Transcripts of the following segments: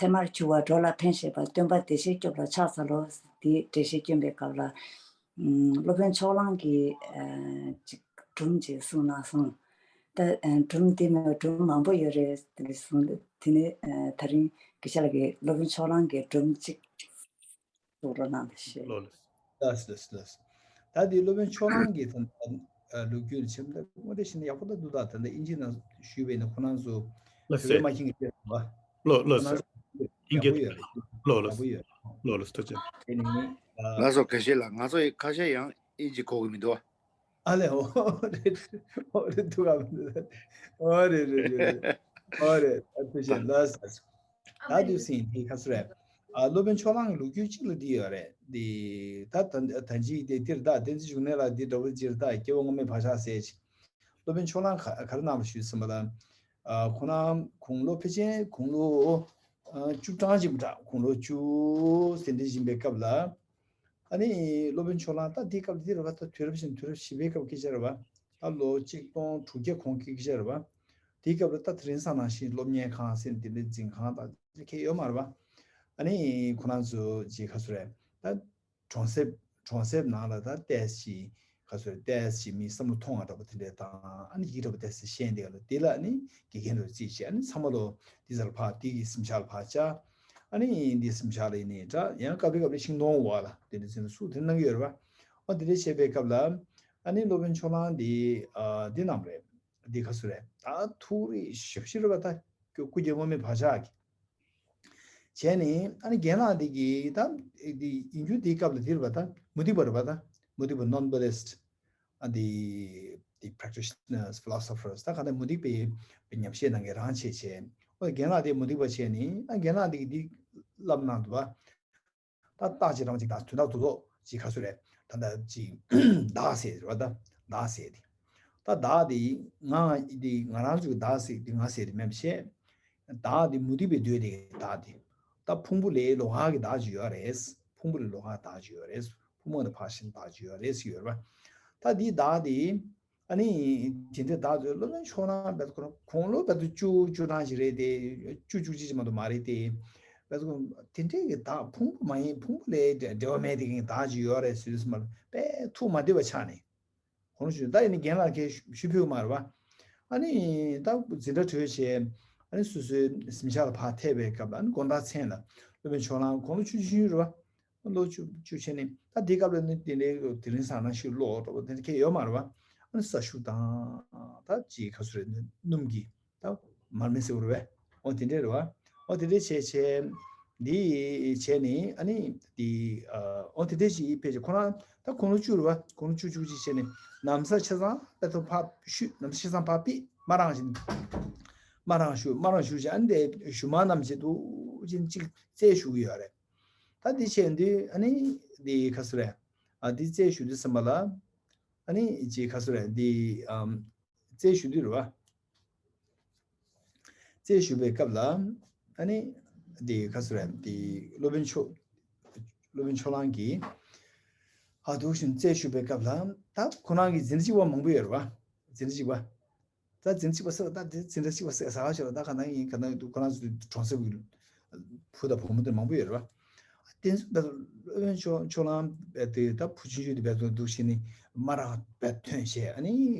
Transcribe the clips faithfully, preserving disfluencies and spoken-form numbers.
ཚད་མར་གྱུར་པ་འགྲོ་ལ་ཕན་བཞེད་པ། སྟོན་པ་བདེ་གཤེགས་སྐྱོབ་ལ་ཕྱག་འཚལ་ལོ། དེའི་འགྲེལ་བཤད་སྐྱོན་པའི་སྐབས་ལ། ཨམ། སློབ་དཔོན་ཕྱོགས་གླང་གིས་ཨ་ཅིག་སྒྲུང་ཅིག་གསུངས་གནང་སོང་། ད་ཨ་སྒྲུང་དེ་མིན་པ་སྒྲུང་མང་པོ་ཡོད་རེད་ཟེར་གསུངས། དེ་ནས་ཨ་དེ་རིང་དགེ་བཤེས་ལགས་ཀྱིས་སློབ་དཔོན་ཕྱོགས་གླང་གི་སྒྲུང་ཅིག་གསུང་རོགས་གནང་ཞེས། ལགས་ལགས་ལགས་ལགས། ད་དེ་སློབ་དཔོན་ཕྱོགས་གླང་གི་ད་ལྟ་ལོ་རྒྱུས་ཆེན་པོ་དངོས་འབྲེལ་ཞིག་ནི་ཡག་པོ་ད་འདུག་ད་ད་ལྟ་ཨིན་ཇི་ནང་ཞུས་པའི་ནི་ཁོ་རང་ཚོ་ལགས་བོད་སེ། མ་ཤེས་ཀྱི་བ། ལགས་ལགས་སེ། ཨིན་སྐད་ཡག་པོ་ཡོད་རེད། ལགས་ལགས་ཡག་པོ་ཡོད་རེད། ལགས་ལགས་ཐུགས་རྗེ་ཆེ། དེ་ནི་ལགས་སོ། དགེ་བཤེས་ལགས། ང་ཚོ་ཡི་ཁ་ཤས་ཡང་ཨིན་ཇི་གོ་གི་མི་འདུག་ཨ་ལས། འོ་རེད། འོ་རེད། འདུག་གམ། འོ་རེད་རེད་རེད་རེད། འོ་རེད། ཨ་ཐུགས་རྗེ་ཆེ། ལགས་སོ། ད་དུས་ཟིན་དེ་ག་ཚོད་རེད། ཨ་སློབ་དཔོན་ཕྱོགས་གླང་གི་ལོ་རྒྱུས་གཅིག་ལ་འདི་ཡོད་རེད། འདི་ད་ད་ད་ཅི་དེ་འདིར་ད་བསྟན་འཛིན་འབྱུང་གནས་ལ་འདི་འདྲ་བོ་ཅིག་ད་སྐྱེ་བོ་སྔོན་མའི་བག་ཆགས་ཟེར་ཅིག་སློབ་དཔོན་ཕྱོགས་གླང་ག་ག་རེ་གནང་བ་ཞུས་ཟིན་པ་ལ། ཨ་ཁོ་རང་དགུང་ལོ་ཕལ་ཆེར་དགུང་ལོ་ཨ་བཅུ་གྲངས་ཅིག་འདྲ། དགུང་ལོ་བཅུ་ཟིན་འདྲ་ཡིན་པའི་སྐབས་ལ། ཨ་ནི་སློབ་དཔོན་ཕྱོགས་གླང་ད་དེའི་སྐབས་དེ་རེད་བ། ད་དུས་རབས་ཤིག་དུས་རབས་བཞི་པའི་སྐབས་སྐད་ཆ་རེད་བ། ད་ལོ་གཅིག་སྟོང་དྲུག་བརྒྱ་གོང་གི་སྐད་ཆ་རེད་བ། དེའི་སྐབས་ལ་ད་དེ་རིང་སང་ནང་བཞིན་སློབ་གཉེར་ཁང་ཟེར་དེ་འདྲའི་འཛིན་ཁང་དང་དེ་འདྲ་གང་ཡང་ཡོད་མ་རེད་བ། ཨ་ནི་ཁོ་རང་ཚོ་ཅིག་ག་ཚོད་རེད། ད་གྲོང་གསེབ་གྲོང་གསེབ་ནང་ལ་ད་ཏོག་ཙམ་ག་ཚོད་རེད། ཏོག་ཙམ་མི་བསམ་བློ་ཐོངས་པ་འདྲ་པོ་དེ་འདྲ་དང་། ཨ་ནི་ཡིག་འདྲ་པོ་ཏོག་ཙམ་ཤེས་བསྡད་ཡོད་ལ། དེ་ལ་ཨ་ནི་དགེ་རྒན་འདྲ་པོ་རྩིས་བྱས། ཨ་ནི་ཚང་མ་ལོ་དེ་ཚོ་ལ་ཕར་དེ་གི་གཟིམ་ཤག་ལ་ཕར་བཅར། ཨ་ནི་འདི་གཟིམ་ཤག་ལ་ཡིན་ནའི་འདྲ། ཡང་སྐབས་རེ་སྐབས་རེ་ཤིང་སྡོང་འོག་ལ་དེ་འདྲ་ཚོ་སུ་དེ་གནང་གི་ཡོད་རེད་བ། ཨ་དེ་འདྲ་བྱས་པའི་སྐབས་ལ་ཨ་ནི་སློབ་དཔོན་ཕྱོགས་གླང་འདི་ཨ་འདི་གནང་བ་རེད། འདི་ག་ཚོད་རེད། ད་ཐུགས་རེ་ཞབས་ཕྱི་རེད་བ། ད་སྐུ་སྐྱེ་སྔོན་མའི་བག་ཆགས་ཀྱི་བྱས་ནས། ཨ་ནི་རྒན་ལགས་འདི་གིས་ད་འདི་ཡིན་རྒྱུ་འདིའི་སྐབས་ལ་འདི་རེད་བ། ད་མུ་སྟེགས་པ་རེད་བ། ད་མུ་སྟེགས་པ་non-Buddhist ཨ་འདི་འདི་practitioners, philosophers ད་ག་ད་མུ་སྟེགས་པའི་ཉམས་བཞེས་གནང་མཁན་རང་བྱས་བྱས། ཨོ་རྒན་ལགས་དེ་མུ་སྟེགས་པ་བྱས་ནས། ཨ་རྒན་ལགས་འདི་གིས་འདི་བསླབ་གནང་འདུག་བ། ད་རྟགས་ཅིག་རང་ཅིག་དང་དོན་དག་ཏུ་ལོག་ཅིག་ག་ཚོད་རེད། ད་ད་ཅིག་བདག་ཟེར་རེད་བ། ད་བདག་ཟེར་དེ། ད་བདག་དེ་ང་དེ་ང་རང་ཚོའི་བདག་ཟེར་དེ་ང་ཟེར་དེ་མེད་པ་བྱས། བདག་དེ་མུ་སྟེགས་པའི་འདོད་དེ་བདག་དེ། ད་ཕུང་པོ་ལས་ལོགས་ཀ་གི་བདག་ཅིག་ཡོད་རེད། ཕུང་པོ་ལས་ལོགས་ཀ་བདག་ཅིག་ཡོད་རེད། ཕུང་པོ་ནས་ཕར་ཕྱིན་བདག་ཅིག་ཡོད་རེད་ཟེར་ཡོད་རེད་བ། ད་དེ་བདག་དེ། ཨ་ནི་དེ་འདྲའི་བདག་ཚོས་སློབ་དཔོན་ཕྱོགས་གླང་བེད་ཁོ་རང་དགུང་ལོ་བེད་དུ་བཅུ་བཅུ་གྲངས་ཤིག་རེད་དེ། བཅུ་བཅུ་གཅིག་ཅིག་མ་གཏོགས་མ་རེད་དེ། བེད་ཁོ་དེ་འདྲའི་གི་བདག་ཕུང་པོ་མ་ཡིན། ཕུང་པོ་ལས་འབྲེལ་བ་མེད་དེ་གི་བདག་ཅིག་ཡོད་རེད་ཟེར་དུས་ཙམ་པ་ལ་དཔེ་ཐུགས་མ་བདེ་བ་ཆགས་ནས། ཁོང་ཚོས་ད་ཡིན་ནི་རྒན་ལགས་ཁས་ཞུ་ཕོད་མ་རེད་བ། ཨ་ནི་ད་འཛིན་གྲྭ་གྲོལ་བྱས། ཨ་ནི་སོ་སོའི་གཟིམ་ཤག་ལ་ཕར་ཐད་པའི་སྐབས་ལ། ཨ་ནི་དགོང་དག་མཚན་ལ་སློབ་དཔོན་ཕྱོགས་གླང་དགུང་ལོ་བཅུ་བཅུ་ཡིན་རེད་བ། ལོ་བཅུ་བཅུ་བྱས་ནས། ད་དེའི་སྐབས་ལ་ནི་དེ་འདྲའི་དེ་རིང་སང་ནང་ཞིག་ཀློག་འདྲ་པོ་དེ་འདྲ་ཁས་ཡོད་མ་རེད་བ། ཨ་ནི་ས་ཤུགས་དང་ད་ཅིག་ག་ཚོད་རེད། སྣུམ་གྱི་ད་མར་མེ་ཟེར་བ་རེད་བས། འོ་དེ་འདྲ་རེད་བ། འོ་དེ་འདྲ་བྱས་བྱས་འདི་བྱས་ནས། ཨ་ནི་དེ་ཨ་འོ་དེ་འདྲ་ཞིག་ཕལ་ཆེར་ཁོ་རང་ད་དགུང་ལོ་བཅུ་རེད་བ། དགུང་ལོ་བཅུ་བཅུ་གཅིག་བྱས་ནས་ན་བཟའ་ཆ་ཚང་དཔེ་ཐོག་ཕར་བཤུས། ན་བཟའ་ཆ་ཚང་ཕར་ཕུད། མ་རང་བཞིན་མ་རང་བཞུགས། མ་རང་བཞུགས་བྱས། ཨ་ནི་དེ་གཞུག་མ་རྣམས་བྱས་འདུག་ཅིང་ཅིག་རྩལ་ཞུ་གི་ཡོད་རེད། ད་འདི་བྱས་དུས་ཨ་ནི་འདི་ག་ཚོད་རེད། ཨ་འདི་རྩལ་ཞུ་དུས་ཙམ་པ་ལ། ཨ་ནི་ཅིག་ག་ཚོད་རེད། འདི་ཨམ་རྩལ་ཞུ་དུས་རེད་བ། རྩལ་ཞུ་བའི་སྐབས་ལ་ཨ་ནི་འདི་ག་ཚོད་རེད། འདི་སློབ་དཔོན་ཕྱོགས་སློབ་དཔོན་ཕྱོགས་གླང་གིས་ཨ་འདུག་བཞིན་རྩལ་ཞུ་བའི་སྐབས་ལ། ད་ཁོ་རང་གི་འཛིན་གྲྭ་གཅིག་པ་མང་པོ་ཡོད་རེད་བ། འཛིན་གྲྭ་གཅིག་པ། ད་འཛིན་གཅིག་པ་ཟེར་བ། ད་དེ་འཛིན་གྲྭ་གཅིག་པ་ཟེར་ཟ་ག་ཞོར་ད་ག་ནང་ཡིན། ག་ནང་འདུག་ཁོ་རང་ཚོ་གྲོང་གསེབ་ཀྱི་བུ་དང་བུ་མོ་དེ་མང་པོ་ཡོད་རེད་བ། དེ་ཚོ་ད་སློབ་དཔོན་ཕྱོགས་ཕྱོགས་གླང་དེ་ད་བུ་ཆུང་ཆུང་དེ་བས་འདུག་བཞིན་ནི་མ་རང་བས་ཐོན་བྱས། ཨ་ནི་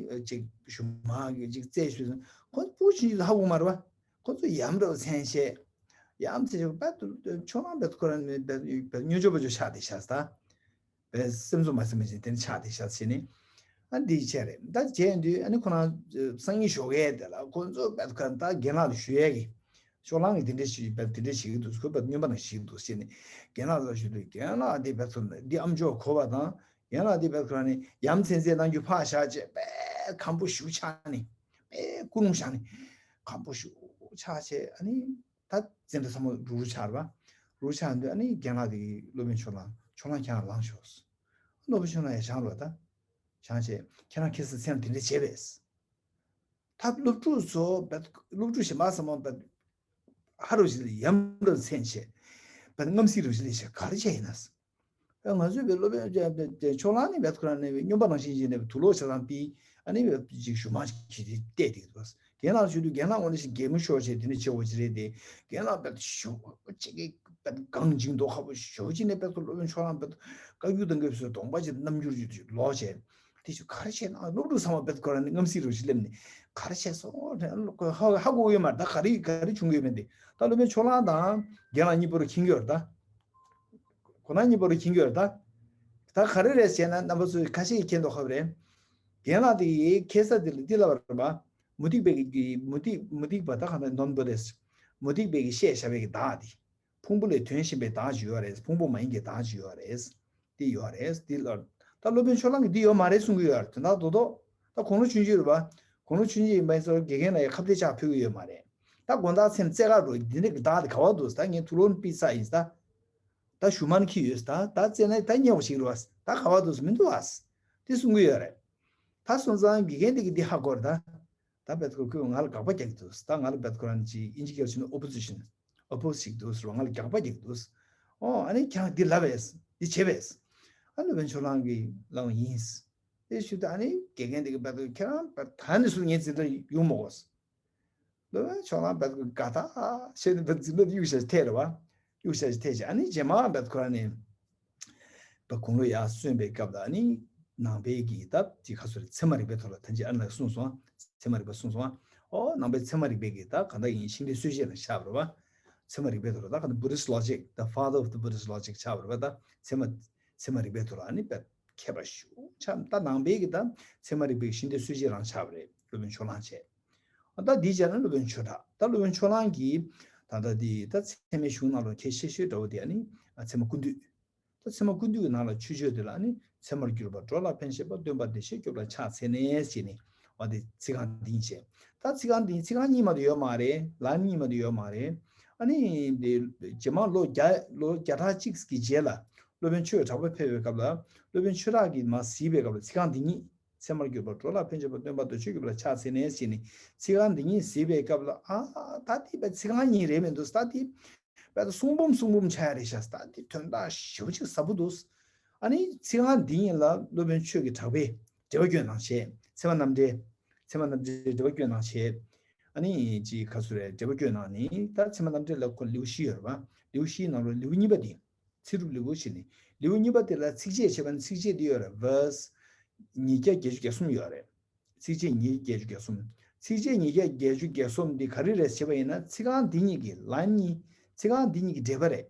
ཅིག་གཞུག་མ་གི་ཅིག་རྩལ་ཞུ་སོང་། ཁོ་བུ་ཆུང་ཆུང་དེ་ཧ་གོ་མ་རེད་བ། ཁོ་ཚོ་ཡ་མཚན་ཆེ། ཡ་མཚན་ཆེ་བས་ཕྱོགས་གླང་བས་ཁོ་རང་ནི་བས་བས་སྨྱོ་སྦྱོར་བ་ཅོ་ཆགས་བསྡད་ཤག་ད། བས་སེམས་ཚོར་མ་ཟིན་པ་ཅིག་དེ་ནི་ཆགས་བསྡད་ཤག་བྱས་ནས། ཨ་འདི་བྱས་རེད། ད་བྱས་དུས་ཨ་ནི་ཁོ་རང་སང་ཉིན་ཞོགས་ཀས་དེ་ལ་ཁོ་ཚོ་བས་ཁོ་རང་ད་རྒན་ལགས་ལ་ཞུ་ཡས་ཀྱི། ཕྱོགས་གླང་གིས་དེ་འདྲས་ཞིག་བས་དེ་འདྲས་ཞིག་འདུག་ཁོས་བས་སྨྱོན་པ་ནང་ཞིག་འདུག་བྱས་ནས་རྒན་ལགས་ལ་ཞུ་དུས། རྒན་ལགས་དེ་བས་ཚོར་འདི་ཨ་མཆོག་གོ་བ་དང་། རྒན་ལགས་དེ་བས་ཁོ་རང་ནི་ཡ་མཚན་ཆེ་གནང་རྒྱུ་ཕར་བཞག་བྱས། བས་ཁམ་པོ་ཞེ་པོ་ཆགས་ནས། བས་ཀུན་སློང་བཞག་ནས་ཁམ་པོ་ཞེ་པོ་ཆགས་བྱས། ཨ་ནི་ད་འཛིན་གྲྭ་ཚང་མ་རུག་རུག་ཆགས་རེད་པ། རུག་ཆགས་དུས་ཨ་ནི་རྒན་ལགས་དེ་གིས་སློབ་དཔོན་ཕྱོགས་གླང་ཕྱོགས་གླང་ཁྱེད་རང་ལངས་ཤོག་སློབ་དཔོན་ཕྱོགས་གླང་ཡར་བཞེངས་རོགས། ད་བཞེངས་བྱས་ཁྱེད་རང་ཁ་སང་མཚན་ལ་དེ་འདྲ་བྱས་པས། ད་སློབ་ཕྲུག་ཚོ་བས་སློབ་ཕྲུག་གཞན་པ་ཚང་མ་བས་ཧ་རུ་ཞིག་ལ་ཡམ་རུ་མཚན་བྱས། བས་རྔམ་སྲི་རུ་ཞིག་ལ་བྱས། ག་རེ་བྱས་ཡིན་ན། ང་ཚོས་བས་སློབ་དཔོན་ཕྱོགས་གླང་ནི་བས་ཁོ་རང་ནི་བས་སྨྱོན་པ་ནང་བཞིན་བྱས་ནས་དུག་ལོག་ཆ་ཚང་ཕུད། ཨ་ནི་བས་ཅིག་གཞུག་མ་ཅིག་གིས་དེ་བལྟས་བསྡད་འདུག་རྒན་ལགས་ཞུ་དུས་རྒན་ལགས་ངོ་ནས་ཤིག་གད་མོ་ཤོར་བྱས་དེ་ནས་བྱེད་འོ་ཅི་རེད་དེ། རྒན་ལགས་དཔེ་ཞོ་གཅིག་གི་དཔེ་གང་ཅིག་མདོག་ཁ་པོ་ཞོ་གཅིག་ནས་དཔེ་སློབ་དཔོན་ཕྱོགས་གླང་དཔེ་བཀའ་བརྒྱུད་དང་འགལ་བའི་སྡོམ་པ་ཅིག་རྣམ་འགྱུར་ཅིག་ལོག་བྱས། དེ་ཞུ་ག་རེ་བྱས་ན་སློབ་ཕྲུག་ཚང་མ་དཔེ་ཁོ་རང་ནི་རྔམ་སྲིད་རོ་ཞིག་སླེབས་ནས་ག་རེ་བྱས་སོང་ཧ་ཧ་གོ་གི་ཡོད་མ་རེད། ད་ག་རེ་ག་རེ་བྱུང་གི་ཡོད་མེད་དེ། ད་སློབ་དཔོན་ཕྱོགས་གླང་དང་རྒན་ལགས་གཉིས་པོ་རུ་འཁྱེར་གྱི་ཡོད་རེད་ད། ཁོ་ན་གཉིས་པོ་རུ་འཁྱེར་གྱི་ཡོད་རེད་ད། ད་ག་རེ་རེད་ཟེར་ན་རྣམ་པ་ཚོས་ཁ་ཤས་ཀྱིས་མཁྱེན་མདོག་ཁ་པོ་རེད། རྒན་ལགས་དེ་ཡིས་ཁེ་ས་དེ་ལ་འདི་ལབ་པ་རེད་པ། མུ་སྟེགས་པའི་གི་མུ་སྟེགས་མུ་སྟེགས་པ་ད་ག་ན་non Buddhist མུ་སྟེགས་པའི་གི་བཤད་བྱ་བའི་གི་བདག་དེ། ཕུང་པོ་ལས་དོན་གཞན་པའི་བདག་ཅིག་ཡོད་རེད། ཕུང་པོ་མ་ཡིན་གྱི་བདག་ཅིག་ཡོད་རེད། དེ་ཡོད་རེད་དེ་ལ། ད་སློབ་དཔོན་ཕྱོགས་གླང་གིས་འདི་ཡོད་མ་རེད་གསུང་གི་ཡོད་རེད། དོན་དག་རྡོག་རྡོག་ད་དགུང་ལོ་ཆུང་ཆུང་རེད་པ། དགུང་ལོ་ཆུང་ཆུང་ཡིན་པ་ཡིན་ཙང་དགེ་རྒན་ལ་ཡང་ཁ་གཏད་བཅག་ཕོད་ཀྱི་ཡོད་མ་རེད། ད་དགོང་དག་མཚན་རྩེ་ག་འགྲོ་འདི་འདྲ་གི་བདག་དེ་ག་བ་འདུག་ད་ངས་ཐུགས་ལོན་པི་ས་ཡིན་ད། ད་ཞུ་མན་ཁི་ཡོད་ད། ད་རྩེ་ན་ད་ཉེ་བ་ཞིག་རེད་པ། ད་ག་བ་འདུག་མི་འདུག་པ། དེ་གསུང་གི་ཡོད་རེད། ད་སོང་ཙང་དགེ་རྒན་དེ་གིས་འདི་ཧ་གོ་རེད་ད། ད་བེད་ཁོ་ཁོས་ང་ལ་དགག་པ་རྒྱག་གི་འདུག་ད་ང་ལ་བེད་ཁོ་རང་ཅིག་ཨིན་ཇི་སྐད་ཆ་ནི་opposition opposite ཞིག་འདུག་ཟེར་བ། ང་ལ་རྒྱག་པ་རྒྱག་གི་འདུག་ཨོ་ཨ་ནི་ཁྱེད་རང་འདི་ལབ་པས་འདི་བྱེད་པས། ཨ་སློབ་དཔོན་ཕྱོགས་གླང་གིས་ལབ་པ་ཡིན། དེ་ཞུ་དུས་ཨ་ནི་དགེ་རྒན་དེ་གིས་བེད་ཁོ་ཁྱེད་རང་བེད་ད་ནི་སུ་ངའི་འཛིན་གྲྭ་ཡོང་མ་དགོས། སློབ་དཔོན་ཕྱོགས་གླང་བེད་ཁོ་དགའ་ཐག་བྱས་ནས་བེད་འཛིན་གྲྭ་གཡུག་བཞག་ཐལ་རེད་པ། གཡུག་བཞག་ཐལ་བྱས་ཨ་ནི་རྗེས་མ་བེད་ཁོ་རང་ནས། པ་དགུང་ལོ་ཡར་སོན་པའི་སྐབས་ལ་ནི་ནང་པའི་གི་ད་ཅིག་ཁ་སོ་རེ་ཚད་མ་རིག་པའི་ཐོག་ལ་ད་ཅི་ཨ་ནི་ལ་གསུངས་སོང་། ཚད་མ་རིག་པ་གསུངས་སོང་། ཨོ་ནང་པའི་ཚད་མ་རིག་པའི་གི་ད་ག་འདྲ་ཡིན་ཤིང་རྟའི་སྲོལ་འབྱེད་ལ་ཆགས་པ་རེད་པ། ཚད་མ་རིག་པའི་ཐོག་ལ་ད་ག་འདྲ་Buddhist logic the father of the Buddhist logic ཆགས་པ་རེད་པ། ད་ཚད་མ་ཚད་མ་རིག་པའི་ཐོག་ལ་ཨ་ནི་དཔེ་མཁས་པ་ཞེ་པོ་ཆགས། ད་ནང་པའི་གི་ད་ཚད་མ་རིག་པའི་ཤིང་རྟའི་སྲོལ་འབྱེད་རང་ཆགས་པ་རེད། སློབ་དཔོན་ཕྱོགས་གླང་བྱས། ད་འདིའི་རྗེས་ལ་སློབ་དཔོན་ཆོས་གྲགས། ད་སློབ་དཔོན་ཕྱོགས་གླང་གིས་ད་ལྟ་འདི་ད་ཚད་མའི་གཞུང་ནང་ལ་གལ་ཆེ་ཤོས་འདྲ་བོ་དེ་ཨ་ནི་ཚད་མ་ཀུན་བཏུས། ད་ཚད་མ་ཀུན་བཏུས་ཀྱི་ནང་ལ་ཆོས་སྤྱོད་དེ་ལ་ཨ་ནི་ཚད་མར་གྱུར་པ་འགྲོ་ལ་ཕན་བཞེད་པ་སྟོན་པ་བདེ་གཤེགས་སྐྱོབ་ལ་ཕྱག་འཚལ་ནས་ཟེར་ནས་འོ་དེ་ཚིག་རྐང་འདི་ཡིན་བྱས། ད་ཚིག་རྐང་འདི་ཚིག་རྐང་གཉིས་མ་གཏོགས་ཡོད་མ་རེད། ལན་གཉིས་མ་གཏོགས་ཡོད་མ་རེད། ཨ་ནི་འདི་རྗེས་མ་ལོ་བརྒྱ་ལོ་བརྒྱ་ཕྲག་གཅིག་གི་རྗེས་ལ་སློབ་དཔོན་ཆོས་གྲགས་པ་ཕེབས་པའི་སྐབས་ལ་སློབ་དཔོན་ཆོས་གྲགས་ཀྱིས་མར་གཟིགས་པའི་སྐབས་ལ་ཚིག་རྐང་འདི་གཉིས། ཚད་མར་གྱུར་པ་འགྲོ་ལ་ཕན་བྱེད་པ་སྟོན་པ་བདེ་གཤེགས་སྐྱོབ་ལ་ཕྱག་འཚལ་ནས་ཟེར་ནས་ཚིག་རྐང་འདི་གཉིས་གཟིགས་པའི་སྐབས་ལ་ཨ་ད་དེ་བས་ཚིག་རྐང་གཉིས་རེད་མི་འདུག་ད་དེ་བས་ད་གསུང་འབུམ་གསུང་འབུམ་ཆགས་ཡ་རེད་ཤག་ད་དེ་དོན་དག་ཞེ་པོ་ཅིག་ཟབ་པོ་འདུག་ཨ་ནི་ཚིག་རྐང་འདི་གཉིས་ལ་སློབ་དཔོན་ཆོས་ཀྱི་གྲགས་པས་འགྲེལ་པ་བསྐྱོན་གནང་བྱས། ཚད་མ་རྣམ་འགྲེལ། ཚད་མ་རྣམ་འགྲེལ་འགྲེལ་པ་བསྐྱོན་གནང་བྱས། ཨ་ནི་ཅི་ག་ཚོད་རེད། འགྲེལ་པ་བསྐྱོན་གནང་ནི་ད་ཚད་མ་རྣམ་འགྲེལ་ལ་ཁོ་ལེའུ་བཞི་ཡོད་རེད་པ། ལེའུ་བཞིའི་ནང་ལོ་ལེའུ་གཉིས་པ་འདི། ཚིག་གྲུབ་ལེའུ་ཞེས་ནི། ལེའུ་གཉིས་པ་དེ་ལ་ཚིགས་བཅད་བྱས་པ་ནི་ཚིགས་བཅད་འདི་ཡོད་རེད། verse ཉིས་བརྒྱ་བརྒྱད་ཅུ་གྱ་གསུམ་ཡོད་རེད། ཚིགས་བཅད་ཉིས་བརྒྱ་བརྒྱད་ཅུ་གྱ་གསུམ། ཚིགས་བཅད་ཉིས་བརྒྱ་བརྒྱད་ཅུ་གྱ་གསུམ་འདི་ག་རེ་རེད་ཟེར་བ་ཡིན་ན་ཚིག་རྐང་འདི་གཉིས་ཀྱི་ལན་གཉིས། ཚིག་རྐང་འདི་གཉིས་ཀྱི་འགྲེལ་པ་རེད།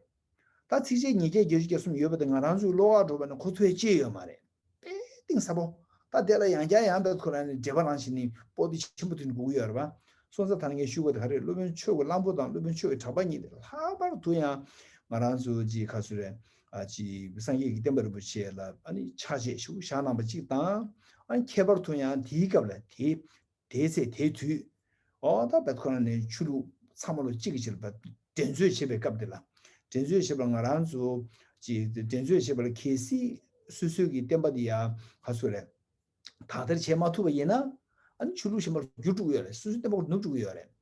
ད་ཚིགས་བཅད་ཉིས་བརྒྱ་བརྒྱད་ཅུ་གྱ་གསུམ་ཡོད་པ་དེ་ང་རང་ཚོའི་བློ་ཁ་འགྲོ་བ་ནི་གོ་ཐུབ་ཡ་ཅི་ཡོད་མ་རེད། དཔེ་གཏིང་ཟབ་པོ། ད་དེ་ལ་ཡང་བསྐྱར་ཡང་བསྐྱར་ཁོ་རང་ནས་འགྲེལ་པ་རང་བྱས་ནས་པོ་ཏི་ཆེན་པོ་དེ་འགུག་གི་ཡོད་རེད་པ། སོང་ཙང་ད་ནི་ངས་ཞུ་དགོས་དེ་ག་རེད། སློབ་དཔོན་ཆོས་ཀྱི་གླང་པོ་དང་སློབ་དཔོན་ཆོས་ཀྱི་གྲགས་པ་གཉིས་དེ་ལྷག་པར་དུ་ཡང་ང་རང་ཚོ་ཅིག་ག་ཚོད་རེད། ཨ་ཅིག་སངས་རྒྱས་ཀྱི་བསྟན་པ་རིན་པོ་ཆེ་ལ་ཨ་ནི་ཕྱག་རྗེས་ཞུ་བཞག་གནང་པ་གཅིག་དང་། ཨ་ནི་ཁྱད་པར་དུ་ཡང་དེའི་སྐབས་ལ་དེའི་དེའི་ཚེ་དེའི་དུས། ཨོ་ད་བེད་ཁོ་རང་ནས་ཆོས་ལུགས་ཚང་མ་ལོ་གཅིག་གི་ཕྱིར་བ་འགྲན་རྩོད་བྱེད་པའི་སྐབས་དེ་ལ། འགྲན་རྩོད་བྱེད་པར་ང་རང་ཚོ་ཅིག་འགྲན་རྩོད་བྱེད་པར་གལ་སྲིད་སོ་སོའི་གི་བསྟན་པ་འདི་ཡང་ག་ཚོད་རེད། དག་ཐེར་བྱེད་མ་ཐུབ་པ་ཡིན་ན། ཨ་ནི་ཆོས་ལུགས་གཞན་པར་འགྱུར་འགྲོ་གི་ཡོད་རེད། སོ་སོའི་བསྟན་པ་ནུབ་འགྲོ་གི་ཡོད་རེད།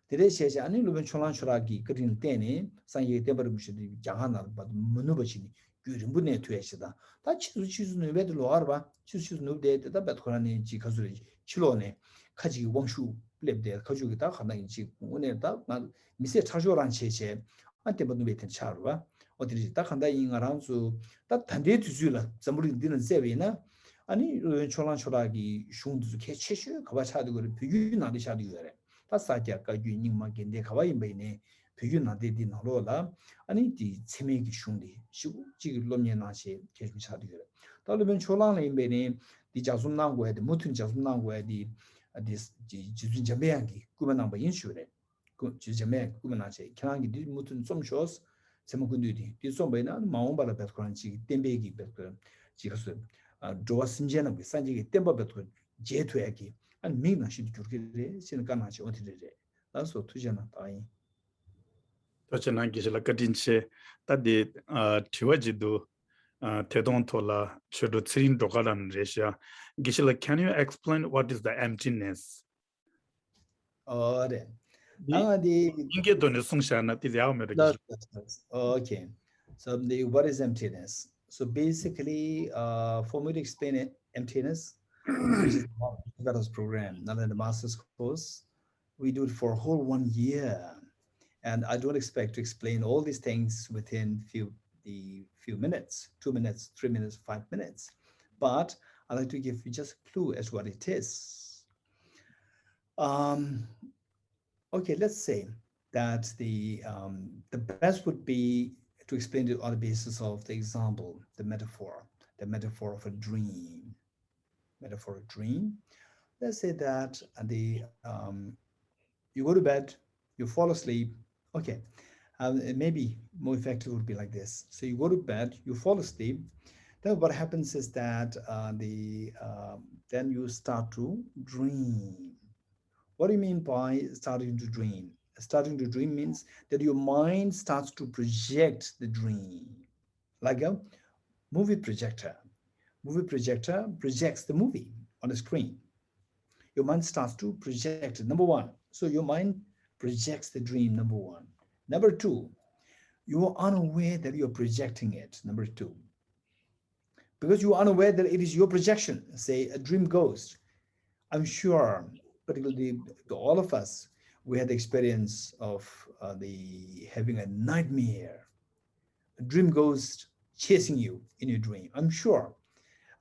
དེ་འདྲའི་བྱས་བྱས་ཨ་ནི་སློབ་དཔོན་ཕྱོགས་གླང་ཆོས་གྲགས་ཀྱི་བཀའ་དྲིན་ལ་བརྟེན་ནས་སངས་རྒྱས་ཀྱི་བསྟན་པ་རིན་པོ་ཆེ་འདི་རྒྱ་གར་ནང་ལ་མ་ནུབ་པ་བྱས་ནས་རྒྱུན་རིང་པོ་གནས་ཐུབ་ཡ་ཞིག་དང་། ད་ཕྱིས་སུ་ཕྱིས་སུ་ནུས་པའི་དེ་ལོགས་ཀ་རེད་པ། ཕྱིས་སུ་ཕྱིས་སུ་ནུབ་བསྡད་དེ་ད་བེད་ཁོ་རང་ནས་ཅིག་ག་ཚོད་རེད། ཕྱི་ལོགས་ནས་ཁ་ཅིག་གི་དབང་ཤུགས་སླེབས་བསྡད། ཁ་ཅིག་གི་ད་ག་ནང་ཡིན་ཅིག་དངོས་གནས་ད་ང་མི་ཚེ་ཁྲག་སྦྱོར་རང་བྱས་བྱས་ཨ་བསྟན་པ་ནུབ་པའི་དེ་ཆགས་རེད་པ། ཨོ་དེ་རེད། ད་གང་ལྟར་ཡིན་ང་རང་ཚོ་ད་ད་ལྟའི་དུས་ཚོད་ལ་འཛམ་བུ་གླིང་འདི་ལ་བཙལ་བ་ཡིན་ན། ཨ་ནི་སློབ་དཔོན་ཕྱོགས་གླང་ཆོས་གྲགས་ཀྱི་གཞུང་འདི་ཚོ་གལ་ཆེ་ཤོས་ག་པར་ཆགས་བསྡད་ཀྱི་ཡོད་རེད། བོད་བརྒྱུད་ནང་བསྟན་ཆགས་བསྡད་ཀྱི་ཡོད་རེད། ད་ས་སྐྱ་བཀའ་བརྒྱུད་རྙིང་མ་དགེ་ལྡན་ག་པར་ཡིན་པ་ཡིན་ནའི་བོད་བརྒྱུད་ནང་བསྟན་འདི་ནང་ལོགས་ལ་ཨ་ནི་དེ་ཚད་མའི་གི་གཞུང་འདི་ཞེ་པོ་ཅིག་གི་སློབ་གཉེར་གནང་བྱས་གལ་ཆེན་པོ་ཆགས་བསྡད་ཀྱི་ཡོད་རེད། ད་སློབ་དཔོན་ཕྱོགས་གླང་ལ་ཡིན་པ་ཡིན་ནའི་འདི་ལྗགས་རྩོམ་གནང་དགོས་ཡ་དེ་མུ་མཐུད་ལྗགས་རྩོམ་གནང་དགོས་ཡ་དེ་ཨ་དེ་རྗེ་བཙུན་འཇམ་པའི་དབྱངས་ཀྱིས་སྐུལ་མ་གནང་པ་ཡིན་ཞུ་བ་རེད། སྐུ་རྗེ་འཇམ་དབྱངས་སྐུ་མི་ནང་བྱས་ཁྱེད་རང་གིས་འདི་མུ་མཐུད་རྩོམ་ཤོག་ཚད་མ་ཀུན་བཏུས་དེ་འདི་རྩོམ་པ་ཡིན་ན་མ་འོངས་པ་ལ་བེད་ཁོ་རང་ཅིག་གི་བསྟན་པའི་གི་བེད་ཁོ་རང་ཅིག་ག་ཚོད་འགྲོ་བ་སེམས་ཅན་རྣམས་ཀྱི་སངས་རྒྱས་ཀྱི་བསྟན་པ་བེད་ཁོ་རང་མཇལ་ཐུབ་ཡ་གི་ཨ་ནི་མིག་ནང་བཞིན་དུ་འགྱུར་གྱི་རེད་ཅེས་ནས་བཀའ་གནང་བྱས་འོ་དེ་འདྲ་རེད། ལགས་སོ་ཐུགས་རྗེ་གནང་། ད་ཡིན། ཐུགས་རྗེ་གནང་། དགེ་བཤེས་ལགས་བཀའ་དྲིན་ཆེ། ད་འདི་ཨ་དྲི་བ་ཅིག་འདུག་ཨ་ཐད་གཏོང་ཐོག་ལ་ཆོས་གྲོགས་ཚེ་རིང་སྒྲོལ་དཀར་ལགས་ནས་རེད་ཤག་དགེ་བཤེས་ལགས། Can you explain what is the emptiness? ཨོ་རེད། ད་ང་འདི་དབྱིན་སྐད་ཐོག་ནས་གསུངས་བཞག་ན་དེ་ཡག་མེད་འགྲོ་གི། Okay. So the, what is emptiness? So basically, uh, for me to explain it, emptiness, which is the Buddha's program, not in the master's course, we do it for a whole one year. And I don't expect to explain all these things within few the few minutes, two minutes, three minutes, five minutes. But I like to give you just a clue as what it is. Um, okay, let's say that the um, the best would be to explain it on the basis of the example, the metaphor, the metaphor of a dream, metaphor of dream. Let's say that the um, you go to bed, you fall asleep. Okay, um, it maybe more effective would be like this. So you go to bed, you fall asleep. Then what happens is that uh, the um, then you start to dream. What do you mean by starting to dream? Starting to dream means that your mind starts to project the dream, like a movie projector. Movie projector projects the movie on the screen. Your mind starts to project it, number one. So your mind projects the dream, number one. Number two, you are unaware that you're projecting it, number two. Because you are unaware that it is your projection, say a dream ghost. I'm sure, particularly to all of us, we had the experience of uh, the having a nightmare. A dream ghost chasing you in your dream. I'm sure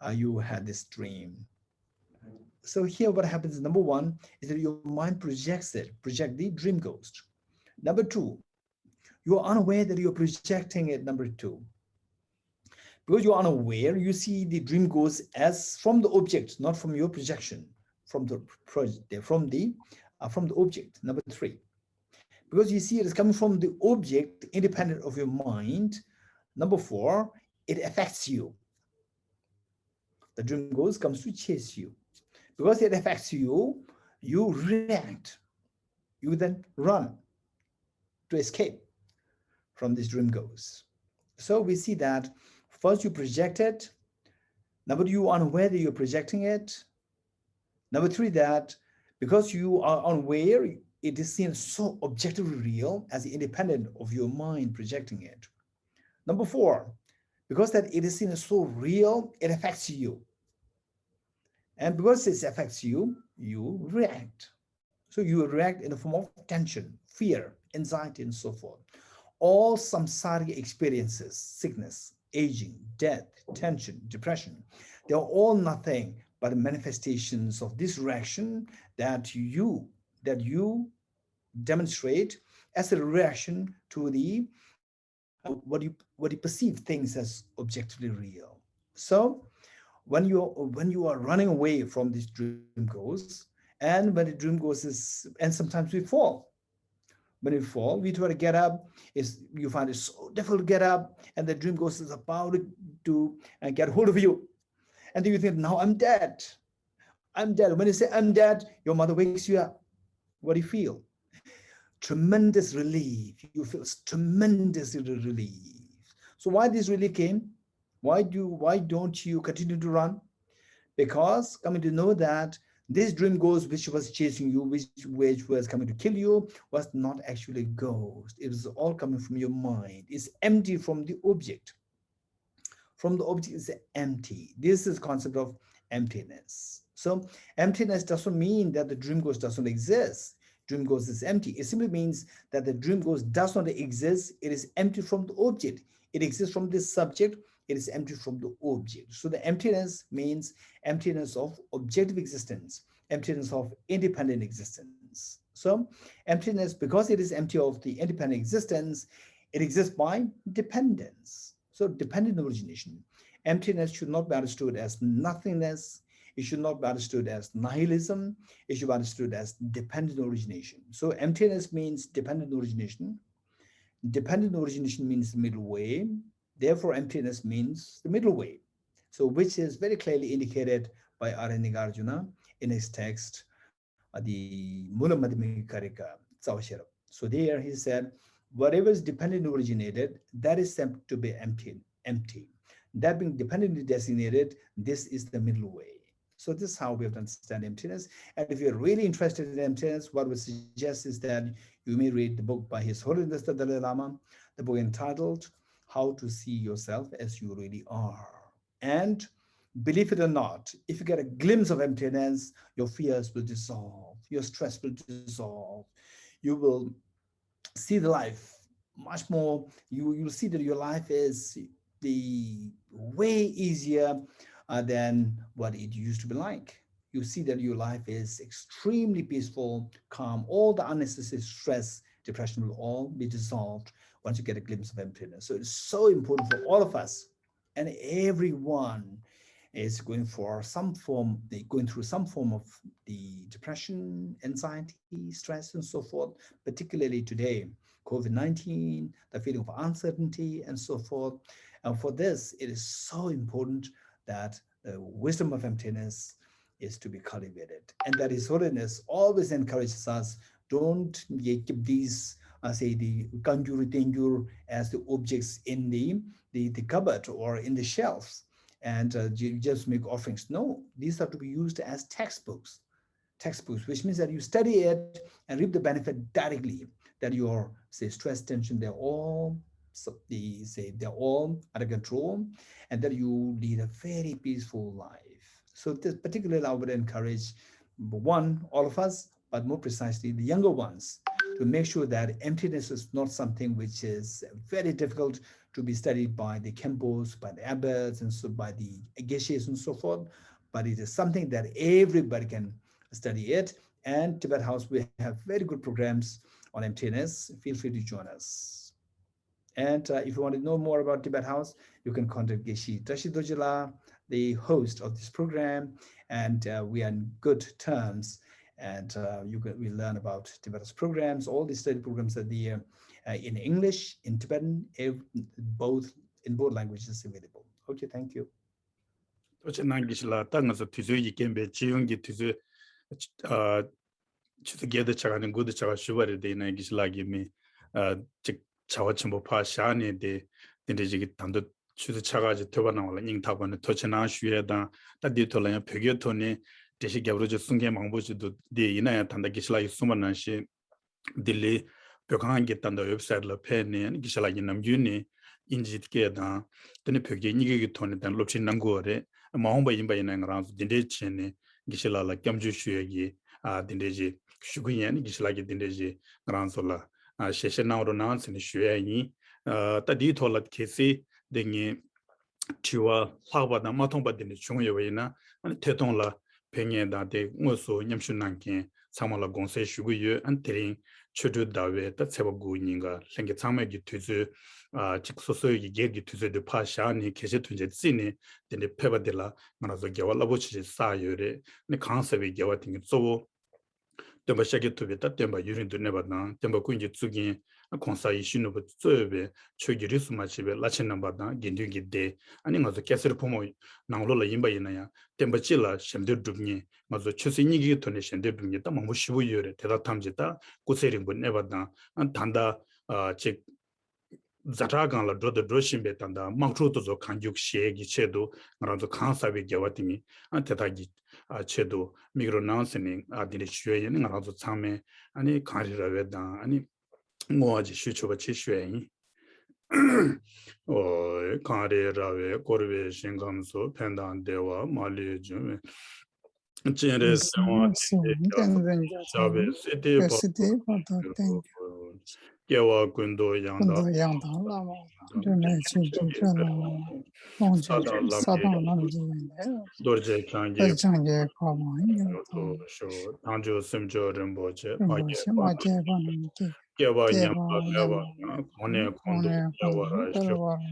uh, you had this dream. So here what happens, number one, is that your mind projects it, project the dream ghost. Number two, you are unaware that you're projecting it, number two. Because you are unaware, you see the dream ghost as from the object, not from your projection, from the project, from the uh, from the object. Number three, because you see it is coming from the object independent of your mind. Number four, it affects you. The dream ghost comes to chase you. Because it affects you, you react. You then run to escape from this dream ghost. So we see that first you project it. Number two, you are unaware that you're projecting it. Number three, that because you are unaware, it is seen so objectively real as independent of your mind projecting it. Number four, because that it is seen so real, it affects you. And because it affects you, you react. So you react in the form of tension, fear, anxiety, and so forth. All samsaric experiences, sickness, aging, death, tension, depression, they are all nothing but manifestations of this reaction that you that you demonstrate as a reaction to the what you what you perceive things as objectively real. So when you when you are running away from this dream ghost, and when the dream ghost is, and sometimes we fall. When we fall, we try to get up. It's, you find it so difficult to get up, and the dream ghost is about to uh, get hold of you, and then you think, "Now I'm dead. I'm dead." When you say, "I'm dead," your mother wakes you up. What do you feel? Tremendous relief. You feel tremendous relief. So why this relief came? Why do why don't you continue to run? Because coming to know that this dream ghost which was chasing you, which which was coming to kill you, was not actually a ghost. It was all coming from your mind. It's empty from the object. From the object is empty. This is concept of emptiness. So emptiness doesn't mean that the dream ghost doesn't exist. Dream ghost is empty. It simply means that the dream ghost does not exist. It is empty from the object. It exists from the subject. It is empty from the object. So the emptiness means emptiness of objective existence, emptiness of independent existence. So emptiness, because it is empty of the independent existence, it exists by dependence. So dependent origination. Emptiness should not be understood as nothingness. It should not be understood as nihilism. It should be understood as dependent origination. So emptiness means dependent origination. Dependent origination means the middle way. Therefore, emptiness means the middle way. So which is very clearly indicated by Arya Nagarjuna in his text, uh, the Mula Madhyamika Karika, Tsawa Sherab. So there he said, whatever is dependently originated, that is said to be empty. Empty. That being dependently designated, this is the middle way. So this is how we have to understand emptiness. And if you're really interested in emptiness, what we suggest is that you may read the book by His Holiness the Dalai Lama, the book entitled How to See Yourself as You Really Are. And believe it or not, if you get a glimpse of emptiness, your fears will dissolve. your stress will dissolve. You will see the life much more. You, you'll see that your life is the way easier uh, than what it used to be like. You see that your life is extremely peaceful, calm. All the unnecessary stress, depression will all be dissolved once you get a glimpse of emptiness. So it's so important for all of us and everyone is going for some form, they going through some form of the depression, anxiety, stress, and so forth, particularly today, COVID nineteen, the feeling of uncertainty, and so forth. And for this, it is so important that the wisdom of emptiness is to be cultivated. And that His Holiness always encourages us, don't ye keep these, uh, say, the kanjur tenjur as the objects in the, the, the cupboard or in the shelves, and uh, you just make offerings. No, these are to be used as textbooks, textbooks, which means that you study it and reap the benefit directly, that your, say, stress, tension, they're all, the, say, they're all under control, and that you lead a very peaceful life. So this particularly, I would encourage, one, all of us, but more precisely the younger ones, to make sure that emptiness is not something which is very difficult to be studied by the Khenpos, by the abbots, and so by the geshes and so forth, but it is something that everybody can study it. And Tibet House, we have very good programs on emptiness. Feel free to join us. And uh, if you want to know more about Tibet House, you can contact Geshe Tashi Dorjila, the host of this program, and uh, we are in good terms. And uh, you can, we learn about Tibet's programs, all the study programs that they are uh, in English, in Tibetan, ev- both in both languages available. Okay, thank you. ཐུགས་རྗེ་གནང་། དགེ་བཤེས་ལགས། ད་ང་ཚོ་དུས་ཚོད་ཀྱི་རྐྱེན་པས་སྤྱི་ཡོངས་ཀྱི་དུས་ཚོད་ཨ་ཆུ་ཚོད་བརྒྱད་དུ་ཆ་ག་ནས་དགུ་དུ་ཆ་ག་ཞུ་བ་རེད། དེ་ཡིན་ན་དགེ་བཤེས་ལགས་ཀྱིས་མི་ཨ་ཅིག་བྱ་བ་ཆེན་པོ་ཕར་བཞག་ནས་དེ་དེ་འདྲའི་ཅིག་གི་ད་དུང་ཆུ་ཚོད་ཆ་ག་ཅིག་ཐོས་པ་གནང་བ་ལ་སྙིང་ཐག་པ་ནས་ཐུགས་རྗེ་གནང་ཞུ་ཡས་དང་། ད་འདིའི་ཐོག་ལ་ཡང་བོད་སྐད་ཐོག་ནས་འགྲེལ་བཤད་རྒྱབ་རོགས་ཅིག་གསུང་མཁན་མང་པོ་ཅིག་འདུག་དེ་ཡིན་ན་ཡང་ད་ལྟ་དགེ་བཤེས་ལགས་ཀྱིས་གསུངས་པ་ནང་བཞིན། ལྡི་ལི་བོད་ཁང་གི་ད་ལྟ་ཝེབ་སའིཊ་ལ་ཕེབས་ནས་དགེ་བཤེས་ལགས་ཀྱིས་ནམ་རྒྱུན་ནས་དབྱིན་ཇིའི་སྐད་དང་དེ་ནས་བོད་སྐད་གཉིས་ཀའི་གི་ཐོག་ནས་ད་སློབ་ཁྲིད་གནང་གི་ཡོད་རེད། མ་འོངས་པ་ཡིན་པ་ཡིན་ན་ང་རང་ཚོ་འདི་འདྲའི་བྱས་ནས་དགེ་བཤེས་ལགས་ལ་སྐྱབས་འཇུག་ཞུ་ཡས་ཀྱི་ཨ་འདི་འདྲའི་ཞིག་ཞུ་གི་ཡིན། དགེ་བཤེས་ལགས་ཀྱིས་འདི་འདྲའི་ཞིག་ང་རང་ཚོ་ལ་ཨ་ཞལ་བཞེས་གནང་རོགས་གནང་ཟེར་ནས་ཞུ་ཡས་ཡིན། ཨ་ད་འདིའི་ཐོག་ལ་གལ་སྲིད་འདི་ངས་དྲི་བ་ལྷག་པ་དང་མ་མཐོང་པ་དེ་འདྲ་བྱུང་ཡོད་པ་ཡིན་ན། ཨ་ནི་ཐད་གཏོང་ལ་ཕེབས་མཁན་དང་དེ་དངོས་སུ་མཉམ་ཞུགས་གནང་མཁན་ཚང་མ་ལ་དགོངས་སེལ་ཞུ་གི་ཡོད། ཨ་ནི་དེ་རིང་ཆོ་འཕྲུལ་ཟླ་བའི་ད་ཚེས་པ་དགུ་ཉིན་ཀ་ལྷན་རྒྱས་ཚང་མས་ཀྱི་དུས་ཚོད་ཨ་ཅིག་སོ་སོའི་གི་སྒེར་གྱི་དུས་ཚོད་དེ་ཕར་བཞག་ནས་གལ་ཆེ་དོན་ཆེ་བརྩིས་ནས་དེ་འདྲ་ཕེབས་པ་དེ་ལ་ང་རང་ཚོ་དགེ་བ་རླབས་པོ་ཆེ་ཞིག་བསགས་ཡོད་རེད། ཨ་ནི་གང་ཟག་པའི་དགེ་བ་དེ་ཉིད་གཙོ་བོ། སྟོན་པ་ཤཱཀྱ་ཐུབ་པའི་ད་བསྟན་པ་ཡུན་རིང་དུ་གནས་པ་དང་། བསྟན་པ་ཀུན་གྱི་གཙུག་རྒྱན་གོང་ས་ཡིད་བཞིན་ནོར་བུ་གཙོས་པའི་ཆོས་ཀྱི་རིས་སུ་མ་ཆད་པའི་བླ་ཆེན་རྣམ་པ་དང་དགེ་འདུན་གྱི་སྡེ། ཨ་ནི་ང་ཚོ་སྐྱ་སེར་ཕོ་མོ་ནང་ལོགས་ལ་ཡིན་པ་ཡིན་ན་ཡང་བསྟན་པ་སྤྱི་ལ་ཞབས་འདེགས་སྒྲུབ་མཁན། ང་ཚོ་ཆོས་སྲིད་གཉིས་ཀའི་ཐོག་ནས་ཞབས་འདེགས་སྒྲུབ་མཁན་ད་མང་པོ་ཞེ་པོ་ཡོད་རེད། དེ་དག་ཐམས་ཅད་ད་སྐུ་ཚེ་རིང་པོ་གནས་པ་དང་། ཨ་ད་ལྟ་ཨ་ཅིག་ཛ་དྲག་སྒང་ལ་འགྲོ་དང་འགྲོ་བཞིན་པའི་ད་ལྟ་དམག་འཁྲུག་དེ་ཚོ་གང་མགྱོགས་ཞི་ཡས་ཀྱི་ཆེད་དུ་ང་རང་ཚོ་གང་ཟག་པའི་དགེ་བ་དེ་ཉིད་ཨ་དེ་དག་གི་ཨ་ཆེད་དུ་དམིགས་རོགས་གནང་ཟེར་ནས་ཨ་དེ་འདྲ་ཞུ་ཡས་ཡིན། ང་རང་ཚོ་ཚང་མས་ཨ་ནི་གངས་རི་ར་བས་དང་ཨ་ནི་བསྔོ་བ་ཅིག་ཞུ་ཆོག་པ་ཅིག་ཞུ་ཡས་ཡིན། ཨོ། གངས་རི་ར་བས་བསྐོར་བའི་ཞིང་ཁམས་སུ། ཕན་དང་བདེ་བ་མ་ལུས་འབྱུང་བའི། སྤྱན་རས་གཟིགས་དབང་ལྡན་པའི་ཞབས་ཏོག་ཞབས་པད་སྲིད་མཐའི་བར་དུ་བརྟན། སྐྱེ་བ་ཀུན་ཏུ་ཡང་དག་ཡང་དག་བླ་མ་དང་། སྒྲོན་མེ་ཆོས་ཀྱི་དཔལ་ལ་ལྷུང་བྱ། ས་དང་ལམ་གྱི་ས་དང་ལམ་གྱི་ཡོན་ཏན། རྡོ་རྗེ་འཆང་གི་རྡོ་རྗེ་འཆང་གི་གོ་འཕང་མྱུར་དུ་ཤོག། མཐའ་མཇུག་སེམས་མཆོག་རིན་པོ་ཆེ་མ་སྐྱེས་པ་རྣམས་ཀྱི། སྐྱེས་པ་ཉམས་པ་མེད་པ་དང་། གོང་ནས་གོང་དུ་འཕེལ་བར་ཤོག།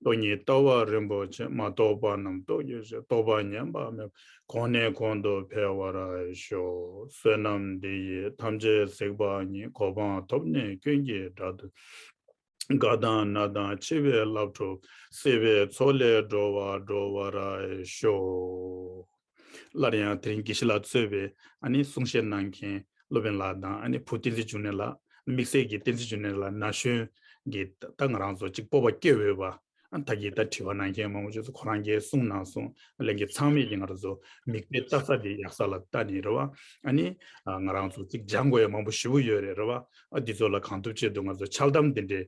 སྟོང་ཉིད་ལྟ་བ་རིན་པོ་ཆེ་མ་རྟོགས་པ་རྣམས་རྟོགས་གྱུར་ཅིག། རྟོགས་པ་ཉམས་པ་མེད་པ་གོང་ནས་གོང་དུ་འཕེལ་བར་ཤོག། བསོད་ནམས་འདི་ཡིས་ཐམས་ཅད་གཟིགས་པ་ཉིད། གོ་འཕང་ཐོབ་ནས་ཀུན་གྱི་བདག་ཏུ། རྒ་དང་ན་དང་འཆི་བའི་རླབས་འཁྲུགས། སྲིད་པའི་མཚོ་ལས་སྒྲོལ་བ་སྒྲོལ་བར་ཤོག། སླར་ཡང་དེ་རིང་དགེ་བཤེས་ལགས་གཙོས་པའི་ཨ་ནི་གསུང་བཤད་གནང་མཁན་སློབ་དཔོན་ལགས་དང་། ཨ་ནི་བུ་བསྟན་འཛིན་འབྱུང་གནས་ལགས། དམིགས་བསལ་གྱི་བསྟན་འཛིན་འབྱུང་གནས་ལགས་ན་གཞོན་གྱི་ད་ང་རང་ཚོ་གཅིག་སྤོབས་པ་སྐྱེ་འོས་པ། ཨ་ད་གིན་ད་དྲི་བ་གནང་མཁན་མང་པོ་ཅིག་ཚོ་ཁོ་རང་གིས་གསུངས་གནང་སོང་། ལྷན་རྒྱས་ཚང་མས་ཀྱིས་ང་རང་ཚོ་མིག་དཔེ་ལྟ་ས་དེ་ཡག་ས་ལ་ལྟ་ནས་རེད་བ། ཨ་ནི་ང་རང་ཚོ་གཅིག་སྦྱང་དགོས་ཡ་མང་པོ་ཞེ་པོ་ཡོད་རེད། རེད་བ། ཨ་འདི་ཚོ་ལ་གང་ཐུབ་ཅི་ཐུབ་ང་ཚོ་འཆལ་གཏམ་འདི་འདྲས་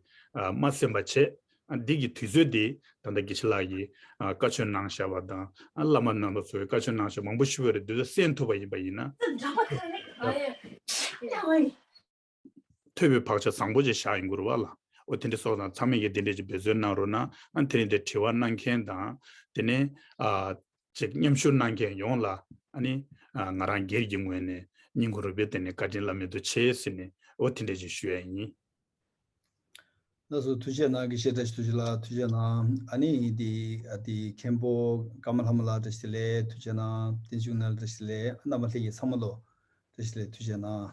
མ་གསན་པ་བྱས། ཨ་འདི་གི་དུས་ཚོད་འདི་ད་ལྟ་དགེ་བཤེས་ལགས་ཀྱིས་ཨ་བཀའ་ཆོས་གནང་བཞག་པ་དང་། ཨ་བླ་མ་རྣམ་པ་ཚོས་བཀའ་ཆོས་གནང་བཞག་མང་པོ་ཞེ་པོ་རེད། འདི་ཚོ་གསན་ཐུབ་པ་ཡིན་པ་ཡིན་ན། ཐོས་པའི་བག་ཆགས་བཟང་པོ་ཅིག་བཞག་ཡོང་གི་རེད་བ་ལ། འོ་དེ་འདྲ་སོགས་དང་ཚང་མས་ཀྱིས་དེ་འདྲ་ཅིག་འབད་བརྩོན་གནང་རོགས་གནང་། ཨ་དེ་རིང་དེ་དྲི་བ་གནང་མཁན་དང་། དེ་ནས་ཨ་ཅིག་མཉམ་ཞུགས་གནང་མཁན་ཡོངས་ལ། ཨ་ནི་ཨ་ང་རང་སྒེར་གྱི་ངོས་ནས་སྙིང་ཁོང་རུས་པའི་གཏིང་ནས་བཀའ་དྲིན་བླ་མེད་དུ་ཆེ་ཟེར་ནས། འོ་དེ་འདྲ་ཅིག་ཞུ་ཡ་ཡིན། ལགས་སོ། ཐུགས་རྗེ་གནང་། དགེ་བཤེས་བཀྲ་ཤིས་ཐུགས་རྗེ་ལགས། ཐུགས་རྗེ་གནང་། ཨ་ནི་འདི་ཨ་འདི་མཁན་པོ་ཀརྨ་ལྷ་མོ་ལགས་བཀྲ་ཤིས་བདེ་ལེགས། ཐུགས་རྗེ་གནང་། བསྟན་ཆུང་ནས་བཀྲ་ཤིས་བདེ་ལེགས། རྣམ་པ་ལྷན་རྒྱས་ཚང་མ་ལོ་བཀྲ་ཤིས་བདེ་ལེགས། ཐུགས་རྗེ་གནང་།